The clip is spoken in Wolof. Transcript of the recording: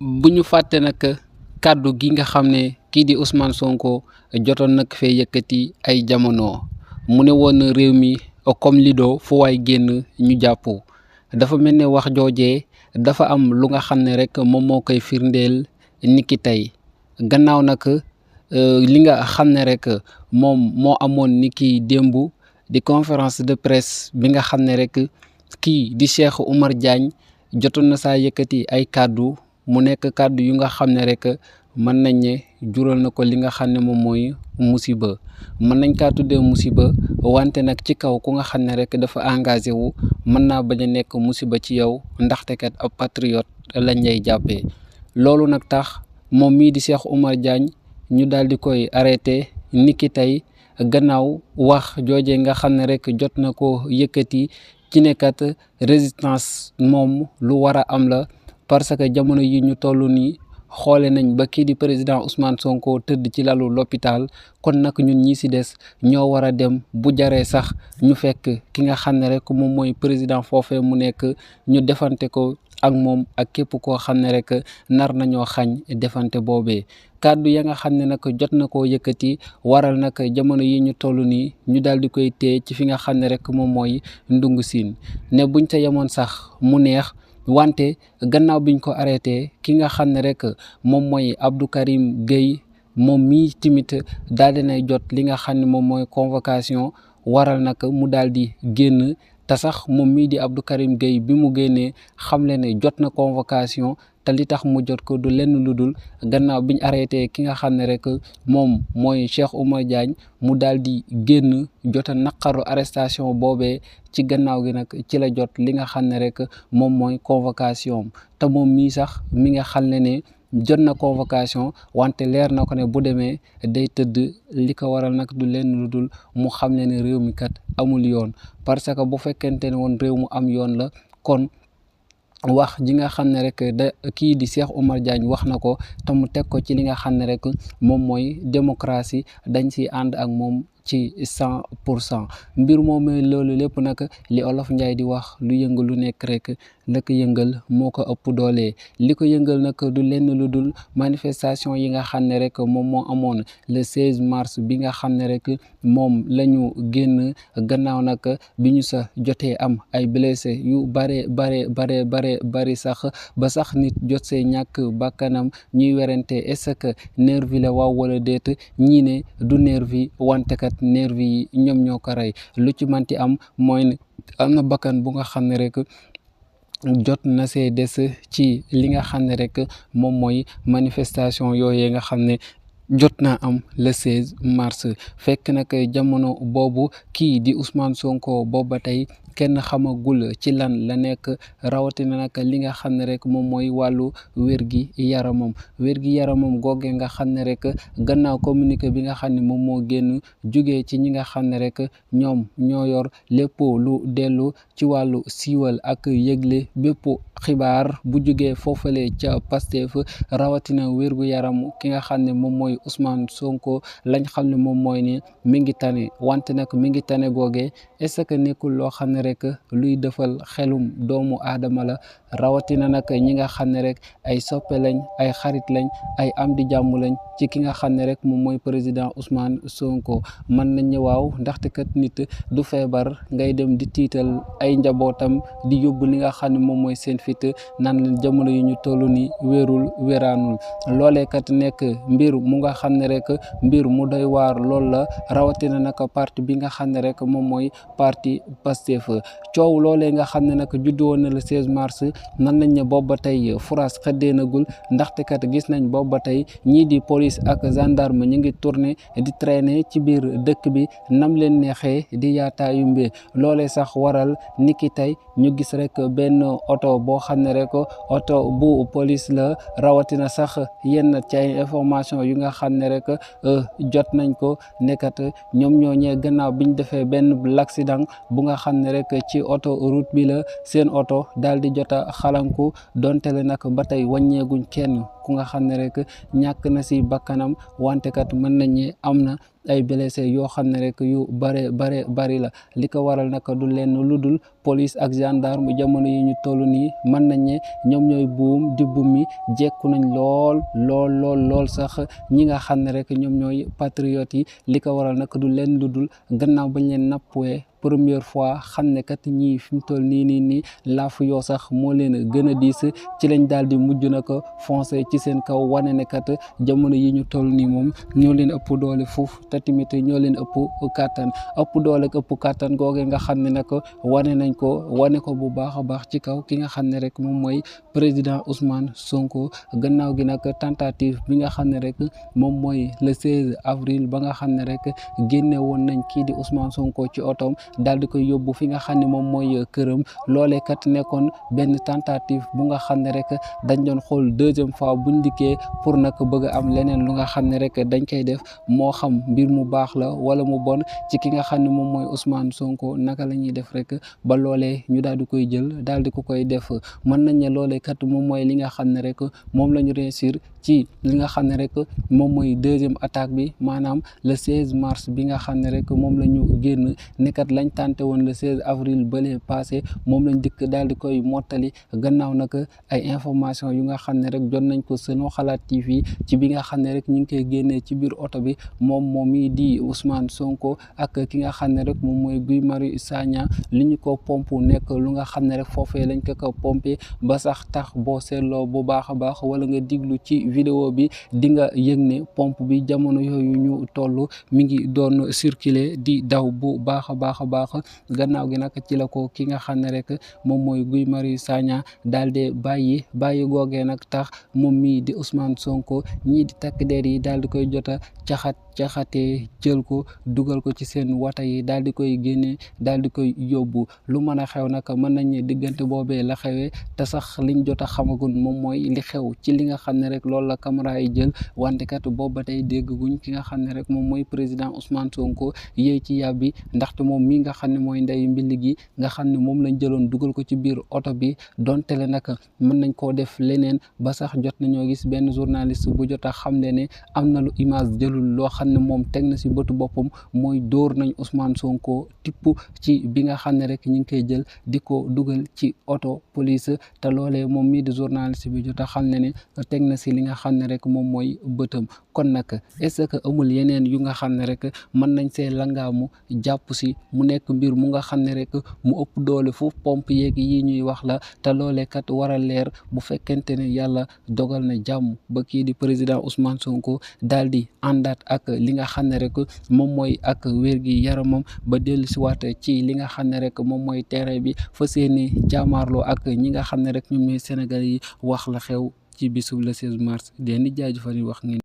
bu ñu fàtte nag kàddu gi nga xam ne kii di Ousmane Sonko jotoon nag fee yëkkati ay jamono mu ne woon réew mi comme lido fu waay génn ñu jàpp. dafa mel ne wax joojee dafa am lu nga xam ne rek moom moo koy firndeel niki tey gannaaw nag li nga xam ne rek moom moo amoon niki démb di conférence de presse bi nga xam ne rek kii di Cheikh Oumar Diagne jotoon na saa yëkkati ay kàddu mu nekk kàddu yu nga xam ne rek mën nañ ne jural na ko li nga xam ne moom mooy musiba mën nañ kaa tuddee musiba wante nag ci kaw ku nga xam ne rek dafa engagé wu mën naa bañ a nekk musiba ci yow ndaxte kat ab patriote lañ lay jàppee. loolu nag tax moom mii di Cheikh Oumar Diagne ñu daal di koy arrêté niki tey gannaaw wax jooje nga xam ne rek jot na ko yëkkati ci nekkat résistance moom lu war a am la. parce que jamono yi ñu toll nii xoole nañ ba kii di président Ousmane Sonko tëdd ci lalu l'hôpital kon nag ñun ñi ci des ñoo war a dem bu jaree sax ñu fekk ki nga xam ne rek moom mooy président foofee mu nekk ñu defante ko ak moom ak képp koo xam ne rek nar nañoo xañ defante boobee. kàddu ya nga xam ne nag jot na koo yëkkati waral nag jamono yi ñu toll nii ñu daal di koy téye ci fi nga xam ne rek moom mooy Ndungu Siin ne buñ ca yemoon sax mu neex. wante gannaaw biñ ko arrêté ki nga xam ne rek moom mooy Abdou Karim Gueye moom mii tamit daal di nay jot li nga xam ne moom mooy convocation waral nag mu daal di génn te sax moom mii di Abdou Karim Gueye bi mu génnee xamle ne jot na convocation te li tax mu jot ko du lenn lu dul gannaaw biñ arrêté ki nga xam ne rek moom mooy Cheikh Oumar Diagne mu daal di génn jota naqaru arrestation boobee ci gannaaw gi nag ci la jot li nga xam ne rek moom mooy convocation te moom mii sax mi nga xam ne jot na convocation wante leer na ko ne bu demee day tëdd li ko waral nag du lenn lu dul mu xam ne réew mi kat amul yoon parce que bu fekkente ne woon réew mu am yoon la kon wax ji nga xam ne rek kii di Cheikh Oumar Diagne wax na ko te mu teg ko ci li nga xam ne rek moom mooy démocratie dañ si ànd ak moom ci 100% mbir moom loolu lépp nag li olof Njaay di wax lu yëngal lu nekk rek la ko yëngal moo ko ëpp doole li ko yëngal nag du lenn lu dul manifestation yi nga xam ne rek moom moo amoon le 16 mars bi nga xam ne rek moom la ñu génn gannaaw nag bi ñu sa jotee am ay blessé yu bari sax ba sax nit jot see ñàkk bakkanam ñuy werante est-ce que nervi la waaw wala déet ñii ne du nervi wante kat nervi yi ñoom ñoo ko rey lu ci manti am mooy ne am na bakkan bu nga xam ne rek jot na see des ci li nga xam ne rek moom mooy manifestation yooyee nga xam ne jot naa am le 16 mars fekk nag jamono boobu kii di Ousmane Sonko booba tey kenn xamagul ci lan la nekk rawatina nag li nga xam ne rek moom mooy wàllu wér-gi-yaramam googe nga xam ne rek gannaaw communiqué bi nga xam ne moom moo génn jugee ci ñi nga xam ne rek ñoom ñoo yor lépp lu dellu ci wàllu siiwal ak yëgle bépp xibaar bu jugee foofale ca Pastef rawatina wér-gu-yaram ki nga xam ne moom mooy Ousmane Sonko lañ xam ne moom mooy ne mi ngi tane wante nag mi ngi tane googee est-ce que nekkul loo xam ne rek luy defal xelum doomu aadama la rawatina nag ñi nga xam ne rek ay soppe lañ ay xarit lañ ay am di jàmm lañ ci ki nga xam ne rek moom mooy président Ousmane Sonko mën nañ ne waaw ndaxte kat nit du feebar ngay dem di tiital ay njabootam di yóbbu li nga xam ne moom mooy seen fit nan leen jamono yi ñu toll ni wérul wéraanul loolee kat nekk mbir mu nga xam ne rek mbir mu doy waar lool la rawatina nag parti bi nga xam ne rek moom mooy parti Pastef coow loolee nga xam ne nag juddu woon na le 16 mars nan nañ ne boobu ba tey France xëddeenagul ndaxte kat gis nañ boobu ba tey ñii di police ak gendarme ñu ngi tourner di traîner ci biir dëkk bi nam leen neexee di yaataayu mbee loolee sax waral niki tey ñu gis rek benn oto boo xam ne rek oto bu police la rawatina sax yenn ci ay information yu nga xam ne rek jot nañ ko nekkat ñoom ñoo ñee gannaaw biñ defee benn l'accident bu nga xam ne rek ci oto route bi la seen oto daal di jot a xalanku donte le nag ba tey wàññeeguñ kenn ku nga xam ne rek ñàkk na si bakkanam wante kat mën nañ ne am na ay blessé yoo xam ne rek yu bari la li ko waral nag du lenn lu dul police ak gendarme jamono yi ñu toll nii mën nañ ne ñoom ñooy buum di buum mi jekku nañ lool sax ñi nga xam ne rek ñoom ñooy patriotes yi li ko waral nag du lenn lu dul gannaaw bañ leen nappuwee première fois xam ne kat ñii fi mu toll nii laafu yoo sax moo leen gën a diis ci lañ daal di mujj na ko foncé ci seen kaw wane ne kat jamono yi ñu toll nii moom ñoo leen ëpp doole foofu te tamit ñoo leen ëpp kàttan ëpp doole ak ëpp kàttan googe nga xam ne nag wane ko bu baax a baax ci kaw ki nga xam ne rek moom mooy président Ousmane Sonko gannaaw gi nag tentative bi nga xam ne rek moom mooy le 16 avril ba nga xam ne rek génne woon nañ kii di Ousmane Sonko ci otoom daal di koy yóbbu fi nga xam ne moom mooy këram loolee kat nekkoon benn tentative bu nga xam ne rek dañ doon xool deuxième fois buñ dikkee pour nag bëgg a am leneen lu nga xam ne rek dañ koy def moo xam mbir mu baax la wala mu bon ci ki nga xam ne moom mooy Ousmane Sonko naka la ñuy def rek ba loolee ñu daal di koy jël daal di ko koy def mën nañ ne loolee kat moom mooy li nga xam ne rek moom la ñu réussir ci li nga xam ne rek moom mooy deuxième attaque bi maanaam le 16 mars bi nga xam ne rek moom la ñu génn nekkat lañ tànte woon le 16 avril bële passé moom lañ dikk daal di koy mottali gannaaw nag ay information yu nga xam ne rek jot nañ ko Sunu Xalaat TV ci bi nga xam ne rek ñu ngi koy génnee ci biir oto bi moom mii di Ousmane Sonko ak ki nga xam ne rek moom mooy Guy Marius Sagna li ñu ko pompe nekk lu nga xam ne rek foofee lañ ko pompe ba sax tax boo seetloo bu baax a baax wala nga diglu ci vidéo bi di nga yëg ne pompe bi jamono yooyu ñu toll mi ngi doon circuler di daw bu baax a baax gannaaw gi nag ci la ko ki nga xam ne rek moom mooy Guy Marius Sagna daal de bàyyi googee nag tax moom mii di Ousmane Sonko ñii di takk der yi daal di koy jota caxatee jël ko dugal ko ci seen wata yi daal di koy génne daal di koy yóbbu lu mën a xew nag mën nañ ne diggante boobee la xewee te sax liñ jot a xamagun moom mooy li xew ci li nga xam ne rek loolu la caméra yi jël wante kat boobu ba tey dégguñ ki nga xam ne rek moom mooy président Ousmane Sonko yéey ci yàbbi ndaxte moom mii nga xam ne mooy ndeyu mbilli gi nga xam ne moom lañ jëloon dugal ko ci biir oto bi donte le nag mën nañ koo def leneen ba sax jot nañoo gis benn journaliste bu jot a xamle ne am na lu image jëlul loo xam ne moom teg na si bëtu boppam mooy dóor nañ Ousmane Sonko tipp ci bi nga xam ne rek ñu ngi koy jël di ko dugal ci oto police te loolee moom mii di journaliste bi jot a xam ne teg na si li nga xam ne rek moom mooy bëtam kon nag est-ce que amul yeneen yu nga xam ne rek mën nañ see langaamu jàpp si mu nekk mbir mu nga xam ne rek mu ëpp doole foofu pompe yeeg yi ñuy wax la te loolee kat war a leer bu fekkente ne yàlla dogal na jàmm ba kii di président Ousmane Sonko daal di àndaat ak li nga xam ne rek moom mooy ak wér gi yaramam ba dellu si waat ci li nga xam ne rek moom mooy terrain bi fa seeni jaamaarloo ak ñi nga xam ne rek ñoom ñooy Sénégal yi wax la xew ci bisub le 16 mars den di jaajëfal wax ngeen